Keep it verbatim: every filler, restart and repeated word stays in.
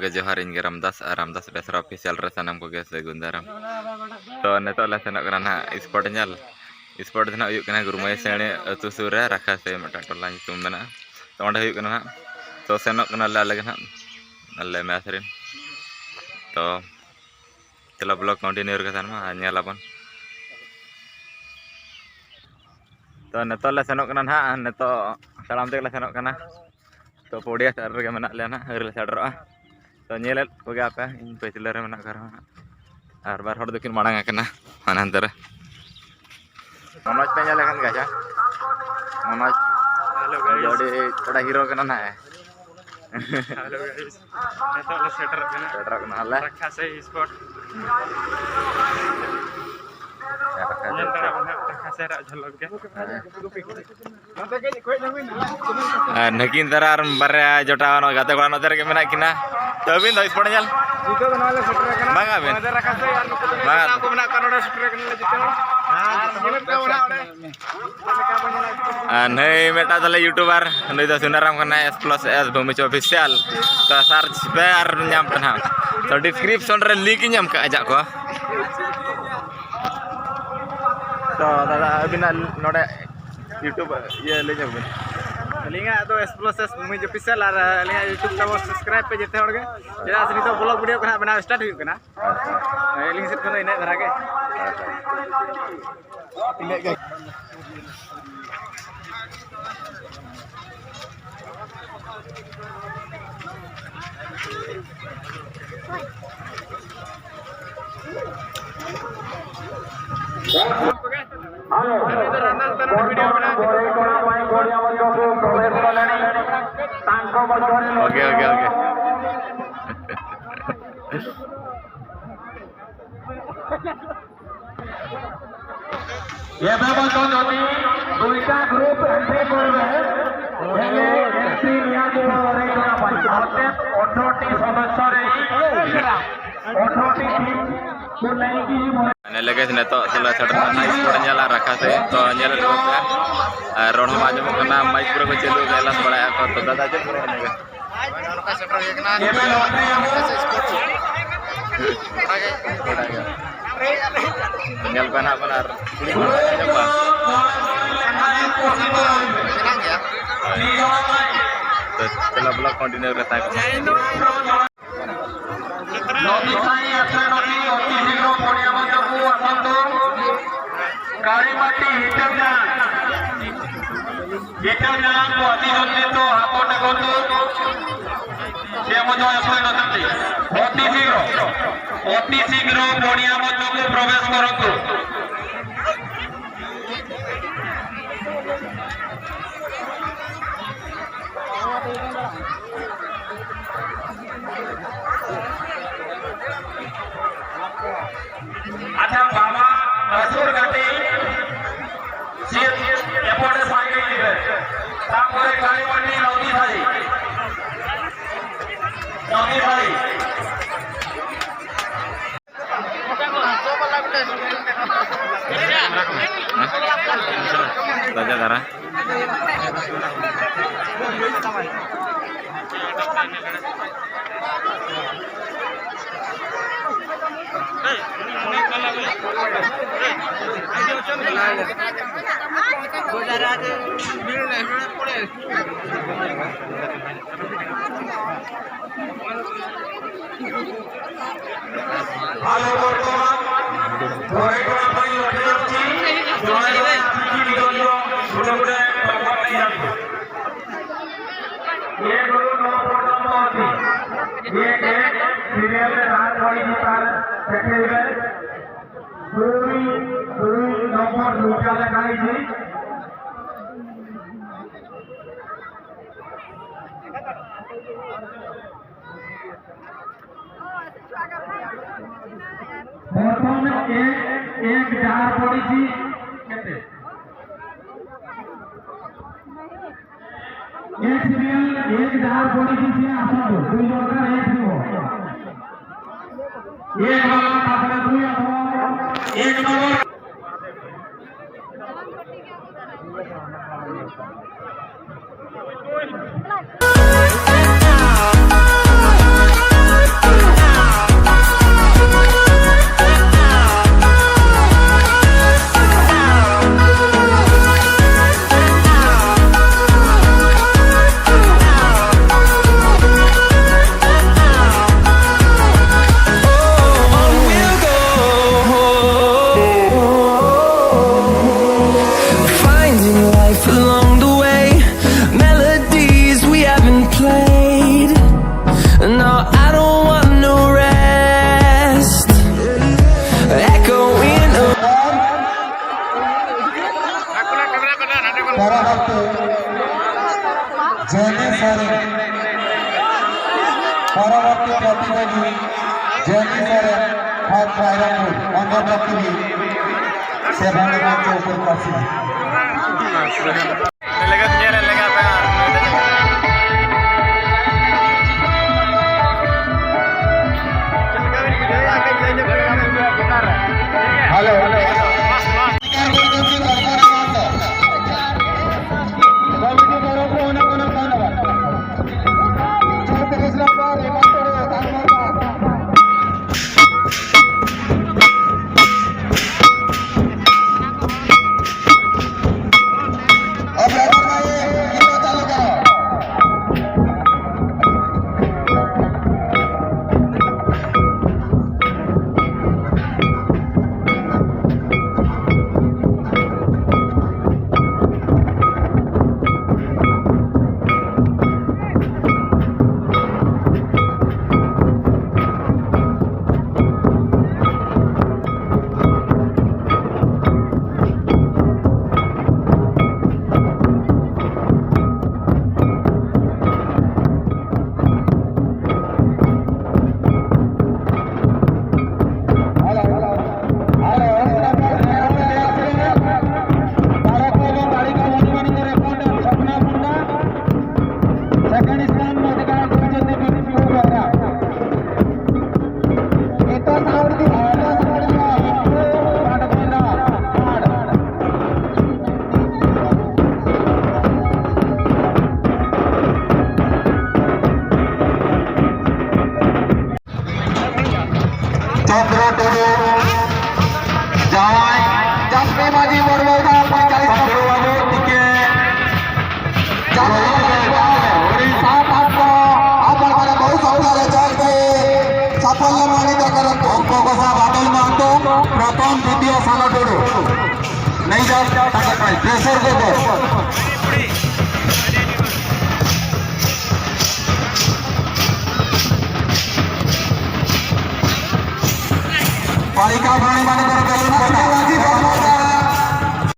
ᱜᱮ ᱡᱚᱦᱟᱨ, ᱤᱧ ᱜᱮ ᱨᱟᱢᱫᱟᱥ ᱟᱨ ᱨᱟᱢᱫᱟᱥ ᱵᱮᱥᱨᱟ ᱚᱯᱷᱤᱥᱤᱭᱟᱞ ᱨᱮ ᱥᱟᱱᱟᱢ ᱠᱚᱜᱮ ᱥᱟᱹᱜᱩᱱ ᱫᱟᱨᱟᱢ᱾ ᱛᱚ, ᱱᱤᱛᱚᱜ ᱞᱮ ᱥᱮᱱᱚᱜ ᱠᱟᱱᱟ ᱱᱟᱦᱟᱜ ᱥᱯᱚᱴ ᱧᱮᱞ᱾ ᱥᱯᱚᱴ ᱫᱚ ᱱᱟᱦᱟᱜ ᱦᱩᱭᱩᱜ ᱠᱟᱱᱟ ᱜᱩᱨᱢᱟᱹᱭ ᱥᱮᱬᱮ ᱟᱹᱛᱩ ᱥᱩᱨ ᱨᱮ ᱨᱟᱠᱷᱟ ᱥᱮ ᱢᱤᱫᱴᱟᱝ ᱴᱚᱞᱟ ᱧᱩᱛᱩᱢ ᱢᱮᱱᱟᱜᱼᱟ᱾ ᱛᱚ, ᱚᱸᱰᱮ ᱦᱩᱭᱩᱜ ᱠᱟᱱᱟ ᱱᱟᱦᱟᱜ᱾ ᱛᱚ, ᱥᱮᱱᱚᱜ ᱠᱟᱱᱟᱞᱮ ᱟᱞᱮ ᱜᱮ ᱱᱟᱦᱟᱜ, ᱟᱞᱮ ᱢᱮᱥ ᱨᱮᱱ᱾ ᱛᱚ, ᱪᱚᱞᱚ, ᱵᱞᱚᱜ ᱠᱚᱱᱴᱤᱱᱤᱭᱩ ᱨᱮᱜᱮ ᱛᱟᱦᱮᱱ ᱢᱟ ᱟᱨ ᱧᱮᱞ ᱟᱵᱚᱱ᱾ ᱛᱚ, ᱱᱤᱛᱚᱜ ᱞᱮ ᱥᱮᱱᱚᱜ ᱠᱟᱱᱟ ᱱᱟᱦᱟᱜ, ᱱᱤᱛᱚᱜ ᱛᱟᱲᱟᱢ ᱛᱮᱜᱮ ᱞᱮ ᱥᱮᱱᱚᱜ ᱠᱟᱱᱟ᱾ ᱛᱚ, ᱯᱚᱰᱤᱭᱟ ᱥᱮᱫ ᱨᱮᱜᱮ ᱢᱮᱱᱟᱜ ᱞᱮᱭᱟ ᱱᱟᱦᱟᱜ, ᱟᱹᱣᱨᱤ ᱞᱮ ᱥᱮᱴᱮᱨᱚᱜᱼᱟ᱾ ᱛᱚ, ᱧᱮᱞᱮᱫ ᱠᱚᱜᱮ ᱟᱯᱮ, ᱤᱧ ᱯᱟᱹᱪᱷᱞᱟᱹ ᱨᱮ ᱢᱮᱱᱟᱜ ᱠᱚ ᱨᱮᱦᱚᱸ ᱱᱟᱦᱟᱜ᱾ ᱟᱨ ᱵᱟᱨ ᱦᱚᱲ ᱫᱚᱠᱤᱱ ᱢᱟᱲᱟᱝ ᱟᱠᱟᱱᱟ ᱦᱟᱱᱮ ᱦᱟᱱᱛᱮ ᱨᱮ᱾ ᱢᱚᱱᱳᱡᱽ ᱯᱮ ᱧᱮᱞᱮ ᱠᱟᱱ ᱜᱮᱭᱟ ᱪᱮ? ᱢᱚᱱᱳᱡᱽ ᱦᱮᱞᱳ ᱜᱟᱭᱤᱥ᱾ ᱟᱹᱰᱤ ᱠᱚᱲᱟ ᱦᱤᱨᱳ ᱠᱟᱱᱟ ᱱᱟᱦᱟᱜ᱾ ᱦᱮᱞᱳ ᱜᱟᱭᱤᱥ, ᱱᱤᱛᱚᱜ ᱞᱮ ᱥᱮᱴᱮᱨᱚᱜ ᱠᱟᱱᱟ᱾ ᱥᱮᱴᱮᱨᱚᱜ ᱠᱟᱱᱟ ᱞᱮ᱾ ᱨᱟᱠᱷᱟ ᱥᱮ ᱥᱯᱚᱴ᱾ ᱧᱮᱞ ᱫᱟᱲᱮᱭᱟᱜ ᱵᱚᱱ ᱦᱟᱸᱜ ᱨᱟᱠᱷᱟ ᱥᱮ ᱨᱟᱜ ᱡᱷᱚᱞᱚᱠ ᱜᱮ᱾ ᱦᱮᱸ᱾ ᱟᱨ ᱱᱟᱹᱠᱤᱱ ᱫᱷᱟᱨᱟ ᱟᱨ ᱵᱟᱨᱭᱟ ᱡᱚᱴᱟᱣ ᱱᱚᱜᱼᱚᱭ ᱜᱟᱛᱮ ᱠᱚᱲᱟ ᱱᱚᱛᱮ ᱨᱮᱜᱮ ᱢᱮᱱᱟᱜ ᱠᱤᱱᱟ᱾ ᱛᱚ, ᱟᱹᱵᱤᱱ ᱫᱚ ᱥᱯᱚᱴ ᱧᱮᱞ? ᱱᱤᱛᱚᱜ ᱫᱚ ᱱᱚᱣᱟ ᱞᱮ ᱥᱮᱴᱮᱨ ᱟᱠᱟᱱᱟ᱾ ᱵᱟᱝᱟ ᱵᱤᱱ? ᱱᱚᱣᱟ ᱫᱚ ᱨᱟᱠᱷᱟ ᱥᱮ ᱟᱨ ᱱᱩᱠᱩ ᱫᱚ ᱵᱟᱝᱟ᱾ ᱡᱚᱴᱟᱣ ᱠᱚ ᱢᱮᱱᱟᱜ ᱠᱚᱣᱟ ᱱᱚᱰᱮ ᱥᱮᱴᱮᱨ ᱟᱠᱟᱱᱟ ᱞᱮ ᱡᱚᱛᱚ ᱦᱚᱲ᱾ ᱟᱨ ᱧᱮᱞᱮᱫ ᱠᱚᱣᱟ ᱵᱚᱱ ᱦᱟᱸᱜ ᱚᱸᱰᱮ᱾ ᱟᱨ ᱱᱩᱭ ᱢᱤᱫᱴᱟᱝ ᱛᱟᱞᱮ ᱭᱩᱴᱩᱵᱟᱨ, ᱱᱩᱭ ᱫᱚ ᱥᱩᱱᱟᱨᱟᱢ ᱠᱟᱱᱟᱭ, S plus S Bhumij official. ᱛᱚ, ᱥᱟᱨᱪ ᱯᱮ ᱟᱨ ᱧᱟᱢ ᱯᱮ ᱱᱟᱦᱟᱜ᱾ ᱛᱚ, ᱰᱤᱥᱠᱨᱤᱯᱥᱚᱱ ᱨᱮ ᱞᱤᱝᱠ ᱤᱧ ᱮᱢ ᱠᱟᱜᱼᱟ ᱟᱡᱟᱜ ᱠᱚ᱾ ᱛᱚ, ᱫᱟᱫᱟ, ᱟᱹᱵᱤᱱᱟᱜ ᱱᱚᱰᱮ ᱭᱩᱴᱩᱵᱽ ᱤᱭᱟᱹ ᱞᱟᱹᱭ ᱧᱚᱜ ᱵᱤᱱ᱾ ᱟᱹᱞᱤᱧᱟᱜ ᱫᱚ S plus S Bhumij official, ᱟᱨ ᱟᱹᱞᱤᱧᱟᱜ ᱭᱩᱴᱩᱵᱽ ᱛᱟᱵᱚ ᱥᱟᱵᱥᱠᱨᱟᱭᱤᱵᱽ ᱯᱮ ᱡᱚᱛᱚ ᱦᱚᱲ ᱜᱮ᱾ ᱪᱮᱫᱟᱜ ᱥᱮ ᱱᱤᱛᱚᱜ ᱵᱞᱚᱜ ᱵᱷᱤᱰᱤᱭᱳ ᱠᱚ ᱱᱟᱦᱟᱜ ᱵᱮᱱᱟᱣ ᱥᱴᱟᱨᱴ ᱦᱩᱭᱩᱜ ᱠᱟᱱᱟ᱾ ᱟᱪᱪᱷᱟ᱾ ᱦᱳᱭ, ᱟᱹᱞᱤᱧ ᱥᱮᱫ ᱠᱷᱚᱱ ᱫᱚ ᱤᱱᱟᱹᱜ ᱫᱷᱟᱨᱟ ᱜᱮ᱾ ᱟᱪᱪᱷᱟ᱾ ᱤᱱᱟᱹᱜ ᱜᱮ᱾ Okay, okay, okay. ଏବେ ମଧ୍ୟ ଯଦି ଦୁଇଟା ଗ୍ରୁପ ଏଣ୍ଟ୍ରି କରିବେ, ହେଲେ ଏଣ୍ଟ୍ରି ନିଆଯିବ ଅଢ଼େଇ ଜଣ ପାଇଁ। ନଚେତ୍ ଅଠରଟି ସଦସ୍ୟରେ ହିଁ ଅଠରଟି ଟିମ୍କୁ ନେଇକି ହିଁ ଭୋଟ। ᱱᱮᱞᱮ ᱜᱮ ᱱᱤᱛᱚᱜ ᱫᱚᱞᱮ ᱥᱮᱴᱮᱨ ᱞᱮᱱᱟ ᱥᱯᱚᱴ ᱧᱮᱞ ᱟᱨ ᱨᱟᱠᱷᱟ ᱥᱮ ᱛᱚ ᱧᱮᱞᱮᱫ ᱠᱚᱯᱮ ᱟᱨ ᱨᱚᱲ ᱦᱚᱸ ᱵᱟᱝ ᱟᱸᱡᱚᱢᱚᱜ ᱠᱟᱱᱟ, ᱢᱟᱭᱤᱠ ᱯᱩᱨᱟᱹ ᱠᱚ ᱪᱟᱹᱞᱩ ᱠᱟᱜᱼᱟ, ᱞᱟᱥ ᱵᱟᱲᱟᱭᱟ ᱠᱚ᱾ ᱛᱚ ᱫᱟᱫᱟ ᱪᱮᱫ ᱠᱚ ᱨᱚᱲ ᱠᱟᱱᱟ? ᱥᱮᱴᱮᱨ ᱦᱩᱭ ᱠᱟᱱᱟ᱾ ᱧᱮᱯᱮᱞ ᱞᱚᱴᱟᱨᱤ ᱟᱵᱚ᱾ ᱜᱚᱰᱟ ᱜᱮ᱾ ᱜᱚᱰᱟ ᱜᱮ᱾ ᱧᱮᱞ ᱯᱮ ᱱᱟᱦᱟᱜ ᱵᱚᱱ ᱟᱨ ᱠᱩᱲᱤ ᱠᱚ ᱧᱮᱞ ᱠᱚᱣᱟ᱾ ᱢᱮᱱᱟᱜ ᱜᱮᱭᱟ᱾ ᱛᱚ, ᱪᱚᱞᱚ vlog continue ᱨᱮ ᱛᱟᱦᱮᱸ ᱠᱚᱜ ᱢᱟ᱾ ᱱᱚᱫᱤ ᱥᱟᱭ ᱮᱥᱮ ᱱᱚᱫᱤ ᱚᱛᱤ ᱥᱤᱜᱽᱨᱚ ᱯᱚᱲᱤᱭᱟ ᱢᱚᱧᱪᱚ ᱠᱚ ᱟᱥᱚᱱᱛᱚ᱾ ᱠᱟᱲᱤᱢᱟᱴᱤ ᱦᱤᱴᱟᱹ ᱡᱟᱝ, ᱦᱤᱴᱟᱹ ᱡᱟᱝ ᱠᱚ ᱟᱹᱰᱤ ᱡᱚᱞᱫᱤ ᱛᱚ ᱦᱟᱠᱚ ᱴᱟᱠᱚ ᱛᱚ᱾ ᱥᱮ ᱢᱚᱧᱪᱚ ᱟᱥᱚᱱᱛᱚ ᱱᱚᱫᱤ। ଅତି ଶୀଘ୍ର, ଅତି ଶୀଘ୍ର ପଡ଼ିଆ ମଧ୍ୟକୁ ପ୍ରବେଶ କରନ୍ତୁ। ଆଚ୍ଛା, ବାବା ଅସୁର ଘାଟି, ସିଏ ଏପଟେ ସାଇଡ୍ ହେଇଯିବେ। ତାପରେ କାଳିମାଟି ନଦୀ ସାହି, ନଦୀ ସାହି। ᱛᱟᱡᱟ ᱫᱷᱟᱨᱟ। ଆଉ ବର୍ତ୍ତମାନ ପରେଡ ପାଇଁ ଲକ୍ଷ୍ୟ ରଖି ଜଣେ ଜଣେ ଆସିକି ନିଜ ନିଜ ଗୋଟେ ଗୋଟେ ପର୍ବ ନେଇଯାଆନ୍ତୁ। ଏକରୁ ନଅ ପର୍ଯ୍ୟନ୍ତ ଅଛି। ଏକ, ଏକ ସିରିଏଲରେ ଯାହା ପଡ଼ିଛି ତାହା ଦେଖେଇବେ। ଦୁଇ, ଦୁଇ ନମ୍ବର ଦୁଇଟା ଲେଖା ହେଇଛି। ବର୍ତ୍ତମାନ ଏକ, ଏକ ଯାହା ପଡ଼ିଛି କେତେ? ଏକ ସିରିଏଲ, ଏକ ଯାହା ପଡ଼ିଛି ସିଏ ଆସନ୍ତୁ। ଦୁଇ ଦରକାର, ଏକ ଥିବ। ଏକ ବାଲା, ତାପରେ ଦୁଇ ଆସ। ଏକ ନମ୍ବର। ᱡᱚᱱᱤ ᱥᱚᱨᱮᱱ, ᱦᱚᱲ ᱨᱟᱭᱨᱚᱝᱯᱩᱨ, ᱚᱱᱚᱱᱫᱚ ᱴᱤᱵᱷᱤ, ᱥᱮ ᱵᱷᱟᱸᱰᱮᱨ ᱢᱚᱧᱪᱚ ᱩᱯᱚᱨ ᱯᱟᱹᱨᱥᱤ᱾ Hello, hello. ᱠᱚᱢᱤᱴᱤ ᱛᱚᱨᱚᱯ ᱠᱷᱚᱱ ᱚᱱᱮ ᱚᱱᱟ ᱫᱷᱚᱱᱭᱚᱵᱟᱫ᱾ ᱪᱷᱚᱛᱨᱤᱥ ᱱᱚᱢᱵᱚᱨ ᱦᱤᱢᱟᱪᱚᱞ ᱨᱮ ᱥᱟᱱᱢᱟᱨᱟ᱾ ᱚᱯᱮᱨᱮᱴᱚᱨ ᱵᱷᱟᱭ, ᱜᱤᱛᱟᱹ ᱪᱟᱞᱩ ᱠᱚᱨᱚ᱾ ᱪᱚᱱᱫᱨᱚ ᱴᱩᱰᱩ, ᱡᱟᱶᱟᱭ ᱡᱟᱥᱢᱤ ᱢᱟᱹᱡᱷᱤ ᱢᱩᱨᱢᱩ ᱫᱚ ᱯᱚᱸᱭᱛᱟᱞᱤᱥ ᱠᱚ ᱩᱲᱤᱥᱥᱟ ᱯᱟᱥ ᱠᱚ ᱟᱵᱚ ᱢᱟᱱᱮ ᱵᱚᱦᱩ ᱥᱚᱢᱚᱭ ᱨᱮ ᱡᱚᱭ ᱜᱮ ᱥᱟᱯᱷᱚᱞᱞᱚ ᱢᱟᱱᱤᱛ ᱠᱚᱨᱚᱛᱩ᱾ ᱚᱝᱠᱚ ᱜᱚᱥᱟ ᱵᱟᱫᱚᱞ ᱢᱟᱦᱟᱱᱛᱚ, ᱯᱨᱚᱛᱷᱚᱢ, ᱫᱤᱛᱤᱭᱚ ᱥᱟᱱᱚ ᱴᱩᱰᱩ᱾ ᱱᱮᱭ ᱡᱟᱥ ᱴᱟᱠᱟ ᱯᱨᱟᱭᱤᱡᱽ, ᱯᱨᱮᱥᱟᱨ ᱠᱩᱠᱟᱨ᱾ ᱯᱟᱞᱤᱠᱟ ᱵᱷᱟᱬᱮ ᱢᱟᱱᱤ ᱠᱚᱨᱚ ᱠᱟᱞᱤ ᱯᱟᱴᱟ᱾